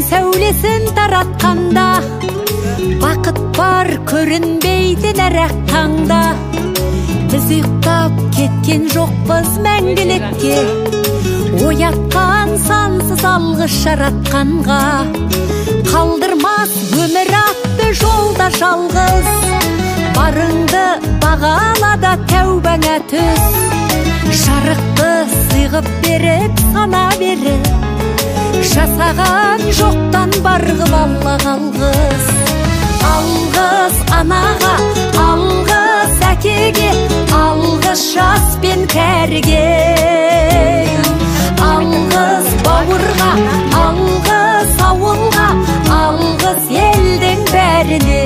Күн сәулесін таратқанда, бақыт бар көрінбейтін әр-ақ таңда. Біз ұйықтап кеткен жоқпыз мәңгілікке, оятқан сансыз алғыс жаратқанға. Қалдырмас өмір атты жолда жалғыз, барыңды бағала да тәубаңа түс. Жарықты сыйғып беріп, сана беріп, жасаған жоқтан бар қып Аллаға алғыс. Алғыс анаға, алғыс әкеге, алғыс жас пен кәріге. Алғыс бауырға, алғыс ауылға, алғыс елдің бәріне.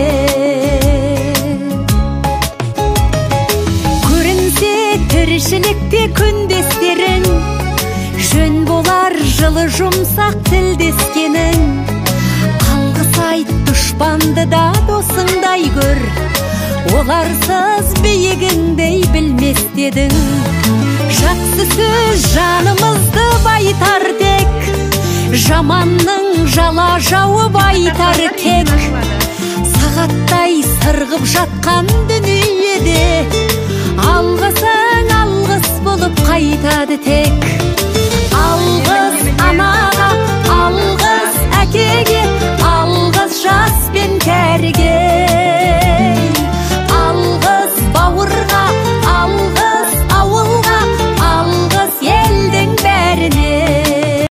Көрінсе тіршілікте күндестерің, жөн болар жылы жұмсақ тілдескенің. Алғыс айт дұшпанды да досыңдай көр, оларсыз биігіңдей білмес дедің. Жақсы сөз жанымызды байтар тек, жаманның жала жауып айтар кек. Сағаттай сырғып жатқан дүниеде, алғысың алғыс болып қайтады тек.